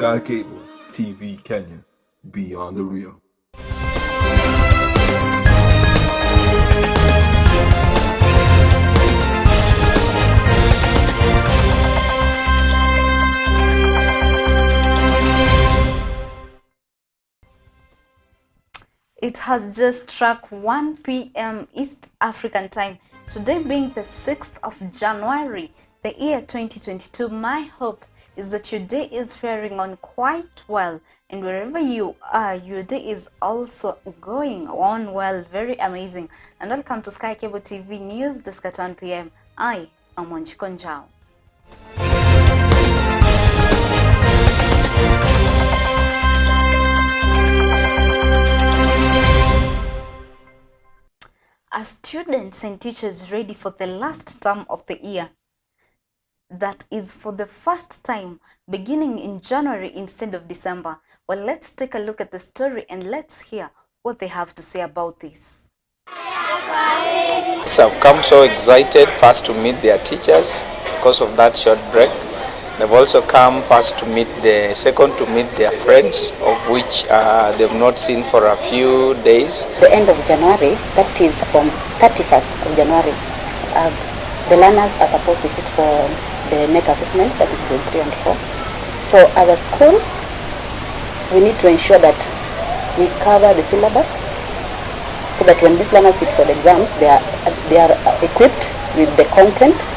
Sky Cable TV Kenya, beyond the real. It has just struck 1 p.m. East African time. Today being the 6th of January, the year 2022, my hope is that your day is faring on quite well, and wherever you are, your day is also going on well. Very amazing. And welcome to Sky Cable TV News Desk at 1 p.m. I am Wanjiku Njau. Are students and teachers ready for the last term of the year? That is for the first time beginning in January instead of December. Well, let's take a look at the story and let's hear what they have to say about this. So I've come so excited first to meet their teachers because of that short break. They've also come first to meet the second to meet their friends, of which they've not seen for a few days. The end of January, that is from 31st of January, the learners are supposed to sit for the KNEC assessment, that is grade 3 and 4. So as a school, we need to ensure that we cover the syllabus so that when these learners sit for the exams, they are equipped with the content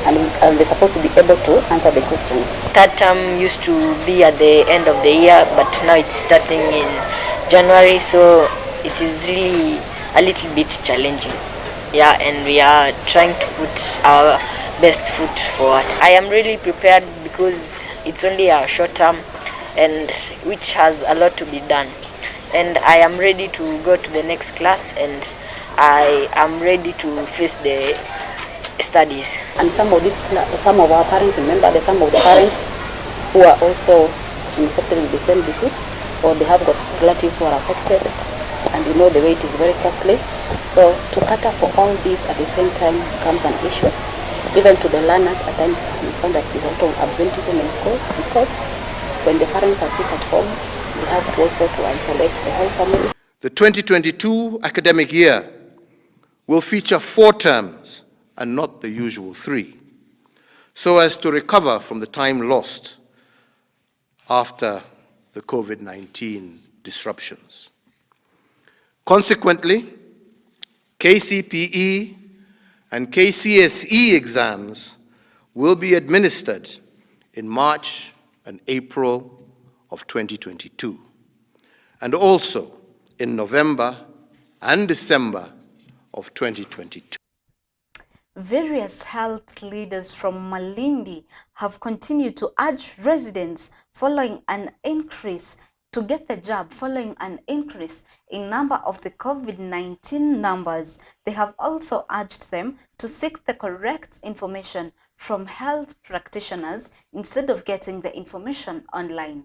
and they're supposed to be able to answer the questions. Third term used to be at the end of the year, but now it's starting in January, so it is really a little bit challenging. Yeah, and we are trying to put our best foot forward. I am really prepared because it's only a short term and which has a lot to be done. And I am ready to go to the next class and I am ready to face the studies. And some of our parents, remember, there's some of the parents who are also infected with the same disease, or they have got relatives who are affected, and you know the way it is very costly. So to cater for all this at the same time becomes an issue. Even to the learners, at times we find that there's a lot of absenteeism in school, because when the parents are sick at home, they have to also to isolate the whole family. The 2022 academic year will feature 4 terms and not the usual 3, so as to recover from the time lost after the COVID-19 disruptions. Consequently, KCPE and KCSE exams will be administered in March and April of 2022, and also in November and December of 2022. Various health leaders from Malindi have continued to urge residents following an increase to get the jab following an increase in number of the COVID-19 numbers. They have also urged them to seek the correct information from health practitioners instead of getting the information online.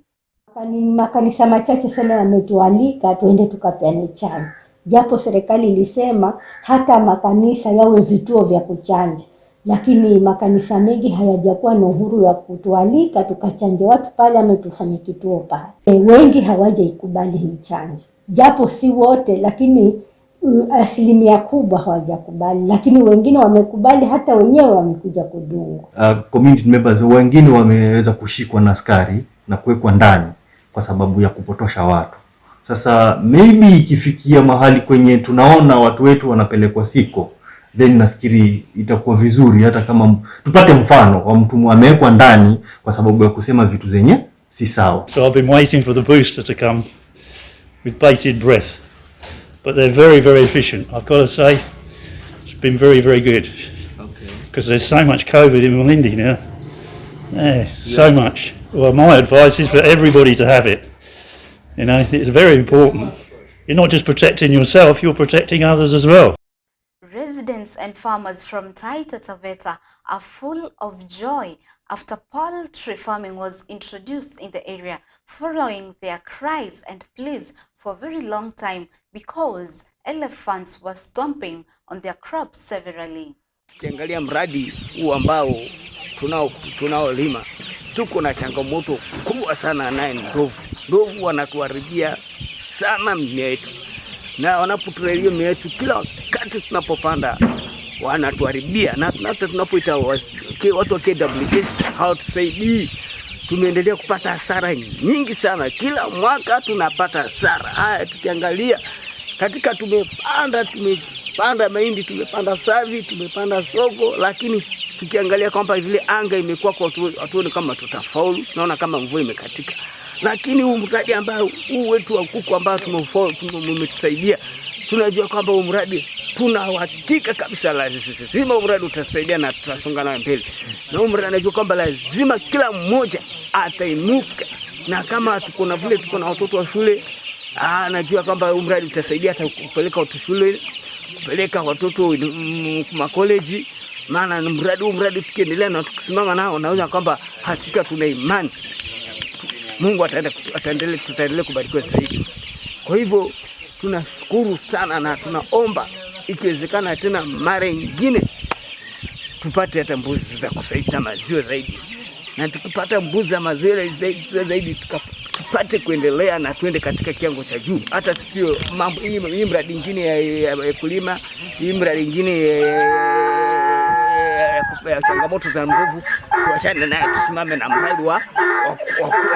Makanisa machache sana yametualika tuende tukapeane chanjo. Japo serikali ilisema hata makanisa yawe vituo vya kuchanja, lakini makanisa mengi hayajakuwa na uhuru ya kutualika tukachanje watu pale ama tufanye kituo pale. Wengi hawajaikubali hii chanjo, japo si wote, lakini asilimia kubwa hawajakubali, lakini wengine wamekubali, hata wenyewe wamekuja kudungwa. Community members wengine wameweza kushikwa na askari na kuwekwa ndani kwa sababu ya kupotosha watu. Sasa maybe ikifikia mahali kwenye tunaona watu wetu wanapelekwa siko, then nafikiri itakuwa vizuri hata kama tupate mfano wa mtu amewekwa ndani kwa sababu ya kusema vitu zenye si sawa. So I've been waiting for the booster to come with bated breath. But they're very, very efficient. I've got to say, it's been very, very good. Okay. Because there's so much COVID in Malindi now. Yeah, so much. Well, my advice is for everybody to have it. You know, it's very important. You're not just protecting yourself, you're protecting others as well. Residents and farmers from Taita Taveta are full of joy after poultry farming was introduced in the area following their cries and pleas for a very long time because elephants were stomping on their crops severally. Tukiangalia mradi huu ambao tunaolima Tuko na changamoto kubwa sana naye ndovu. Ndovu wanatuharibia sana mimea yetu, na wanapotuharibia mimea yetu kila wakati tunapopanda wanatuharibia, na hata tunapoita watu wa KWS hawatusaidii. Tumeendelea kupata hasara nyingi sana, kila mwaka tunapata hasara. Haya, tukiangalia katika tumepanda mahindi, tumepanda savi, tumepanda soko, lakini tukiangalia kwamba vile anga imekuwa kwa hatuoni kama tutafaulu, tunaona kama mvua imekatika. Lakini huu mradi ambao huu wetu wa kuku ambao tumetusaidia, tunajua kwamba huu mradi tuna uhakika kabisa lazima huu mradi utasaidia na tutasonga nayo mbele. Na huu mradi najua kwamba lazima kila mmoja atainuka, na kama tuko na vile tuko na watoto wa shule, najua kwamba huu mradi utasaidia hata kupeleka watu shule, kupeleka watoto makoleji. Maana huu mradi tukiendelea na tukisimama nao, naona kwamba hakika tuna imani Mungu tutaendelea kubarikiwa zaidi. Kwa hivyo tunashukuru sana na tunaomba ikiwezekana tena mara nyingine tupate hata mbuzi za kusaidia maziwa zaidi. Na tukipata mbuzi za maziwa zaidi tupate kuendelea na tuende katika kiwango cha juu. Hata sio mambo hii mradi nyingine ya kulima, hii mradi nyingine ya changamoto za ndovu tuachane naye, tusimame na mradi wa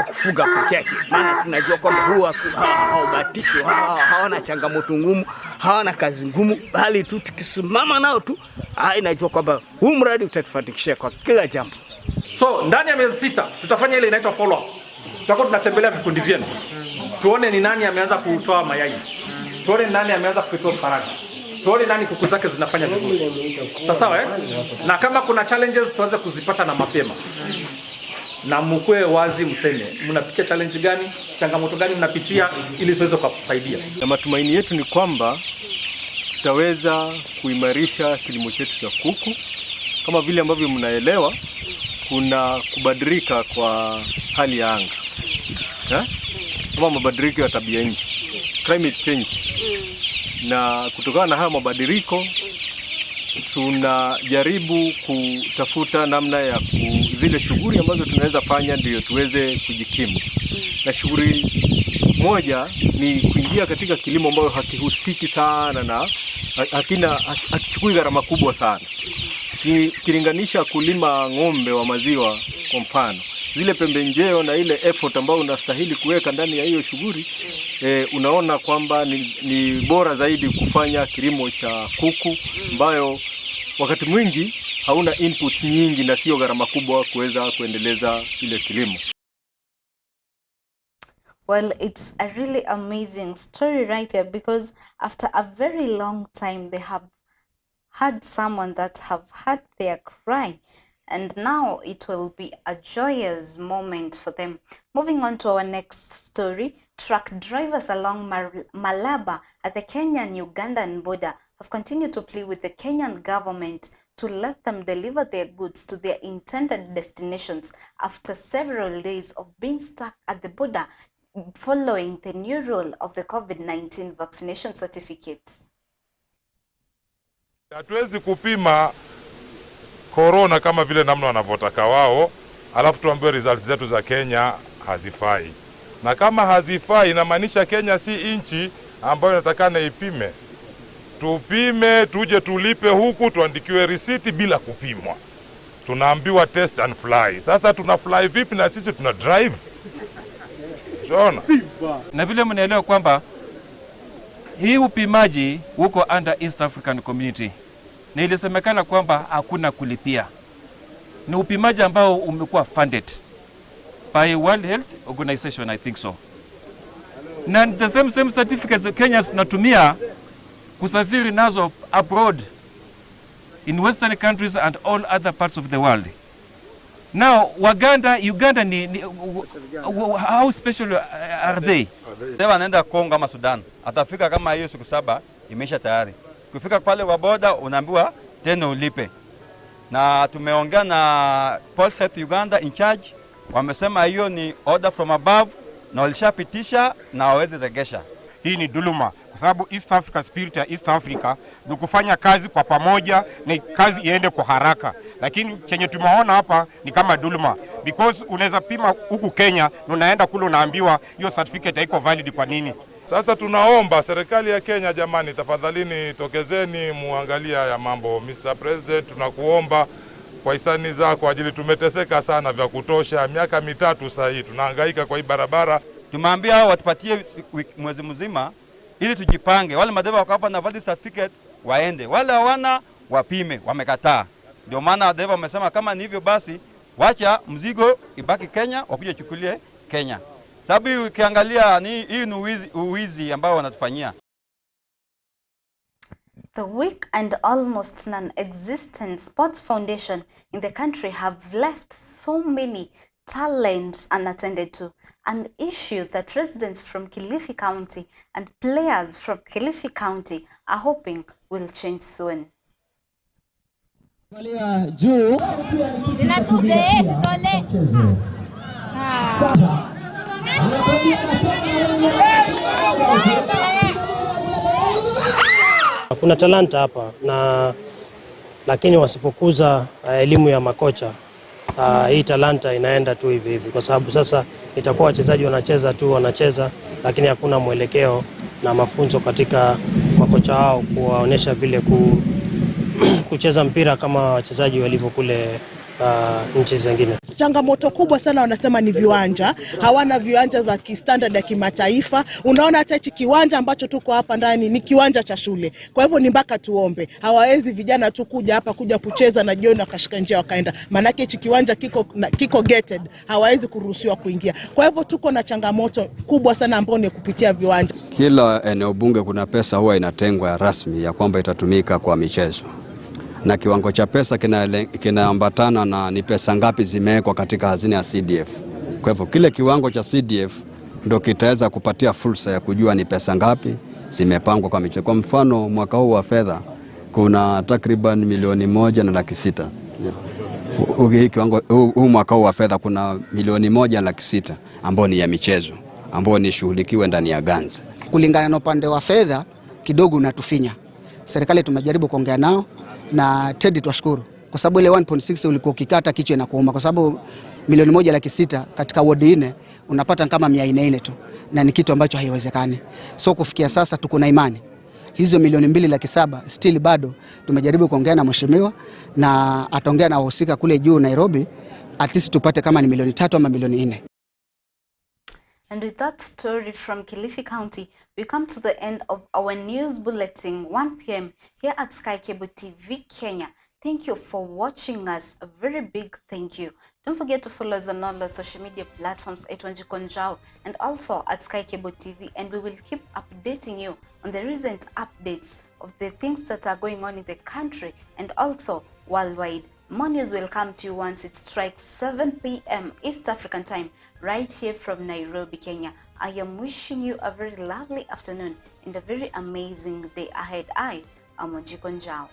kufuga peke yake. Maana tunajua kwamba huwa hawabatishi, hawana changamoto ngumu, hawana kazi ngumu, bali tu tukisimama nao tu, inajua kwamba huu mradi utatufanikishia kwa kila jambo. So ndani ya miezi 6 tutafanya ile inaitwa follow up. Tutakuwa tunatembelea vikundi vyenu, tuone ni nani ameanza kutoa mayai, tuone ni nani ameanza kutoa faranga, tuone nani kuku zake zinafanya vizuri. Sawa eh? Na kama kuna challenges tuanze kuzipata na mapema. Na mkue wazi, mseme mnapitia challenge gani, changamoto gani mnapitia, ili tuweze kuwasaidia. Na matumaini yetu ni kwamba tutaweza kuimarisha kilimo chetu cha kuku. Kama vile ambavyo mnaelewa, kuna kubadilika kwa hali ya anga, kama mabadiliko ya tabia nchi, climate change. Na kutokana na haya mabadiliko tunajaribu kutafuta namna ya zile shughuli ambazo tunaweza fanya ndio tuweze kujikimu. Na shughuli moja ni kuingia katika kilimo ambayo hakihusiki sana na hakichukui gharama kubwa sana. Kilinganisha kulima ng'ombe wa maziwa kwa mfano, zile pembenjeo na ile effort ambayo unastahili kuweka ndani ya hiyo shughuli, unaona kwamba ni bora zaidi kufanya kilimo cha kuku ambayo wakati mwingi hauna input nyingi na sio gharama kubwa kuweza kuendeleza ile kilimo. Well, it's a really amazing story right there, because after a very long time they have had someone that have had their cry, and now it will be a joyous moment for them. Moving on to our next story, truck drivers along Malaba at the Kenyan-Ugandan border have continued to plead with the Kenyan government to let them deliver their goods to their intended destinations after several days of being stuck at the border following the new rule of the COVID-19 vaccination certificates. Hatuwezi kupima corona kama vile namna wanavyotaka wao, alafu tuambiwe results zetu za Kenya hazifai. Na kama hazifai inamaanisha Kenya si nchi ambayo inatakana ipime. Tupime, tuje tulipe huku, tuandikiwe receipt bila kupimwa. Tunaambiwa test and fly. Sasa tuna fly vipi na sisi tuna drive? Unaona? Na vile mnaelewa kwamba hii upimaji uko under East African Community, na ilisemekana kwamba hakuna kulipia. Ni upimaji ambao umekuwa funded by World Health Organization, I think so. Na the same certificates Kenya tunatumia kusafiri nazo abroad in western countries and all other parts of the world. Now, Uganda ni how special are they? Sasa wanaenda Kongo ama Sudan, atafika kama hiyo siku 7 imeisha tayari. Kufika pale kwa boda unaambiwa tena ulipe. Na tumeongea na Port Health Uganda in charge, wamesema hiyo ni order from above na walishapitisha na waweze regesha. Hii ni dhuluma kwa sababu East Africa spirit ya East Africa ni kufanya kazi kwa pamoja na kazi iende kwa haraka. Lakini chenye tumeona hapa ni kama dhuluma. Because unaweza pima huku Kenya na unaenda kule unaambiwa hiyo certificate haiko valid kwa nini? Sasa tunaomba serikali ya Kenya, jamani, tafadhalini tokezeni muangalia haya mambo. Mr. President, tunakuomba kwa hisani zako, ajili tumeteseka sana vya kutosha, miaka 3 sasa hii tunahangaika kwa hii barabara. Tumeambia hao watupatie mwezi mzima ili tujipange. Wale madereva wako hapa na valid certificate waende, wale hawana wapime, wamekataa. Ndio maana dereva wamesema kama ni hivyo basi wacha mzigo ibaki Kenya, wakuje chukulie Kenya. Sababu ukiangalia ni hii ni uwizi ambao wanatufanyia. The weak and almost non-existent sports foundation in the country have left so many talents unattended to, an issue that residents from Kilifi County and players from Kilifi County are hoping will change soon. Kuna talanta hapa na lakini wasipokuza elimu ya makocha hii talanta inaenda tu hivi hivi, kwa sababu sasa itakuwa wachezaji wanacheza tu wanacheza, lakini hakuna mwelekeo na mafunzo katika makocha wao kuwaonesha vile kucheza mpira kama wachezaji walivyo kule nchi zingine. Changamoto kubwa sana wanasema ni viwanja. Hawana viwanja vya standard ya kimataifa. Unaona hata hichi kiwanja ambacho tuko hapa ndani ni kiwanja cha shule. Kwa hivyo ni mpaka tuombe. Hawawezi vijana tu kuja hapa kuja kucheza na jioni wakashika njia wakaenda. Maana hichi kiwanja kiko gated. Hawawezi kuruhusiwa kuingia. Kwa hivyo tuko na changamoto kubwa sana ambayo ni kupitia viwanja. Kila eneo bunge kuna pesa huwa inatengwa rasmi ya kwamba itatumika kwa michezo. Na kiwango cha pesa kinaambatana na ni pesa ngapi zimewekwa katika hazina ya CDF. Kwa hivyo kile kiwango cha CDF ndio kitaweza kupatia fursa ya kujua ni pesa ngapi zimepangwa kwa michezo. Kwa mfano mwaka huu wa fedha kuna takriban 1,600,000. Huu mwaka huu wa fedha kuna 1,600,000 ambao ni ya michezo, ambao ni shughulikiwe ndani ya Ganze. Kulingana na upande wa fedha kidogo unatufinya. Serikali tumejaribu kuongea nao na Teddy tuwashukuru kwa sababu ile 1.6 ulikuwa ukikata kichwa inakuuma, kwa sababu 1,600,000 katika ward 4 unapata kama 400 tu, na ni kitu ambacho haiwezekani. So kufikia sasa tuko na imani hizo 2,700,000 still bado tumejaribu kuongea na mheshimiwa na ataongea na wahusika kule juu Nairobi, at least tupate kama ni 3 milioni ama 4 milioni. And with that story from Kilifi County, we come to the end of our news bulletin 1 p.m. here at Sky Cable TV Kenya. Thank you for watching us. A very big thank you. Don't forget to follow us on all our social media platforms at Wanjiku Njau and also at Sky Cable TV, and we will keep updating you on the recent updates of the things that are going on in the country and also worldwide. More news will come to you once it strikes 7 p.m. East African time, right here from Nairobi, Kenya. I am wishing you a very lovely afternoon and a very amazing day ahead. I am Wanjiku Njau.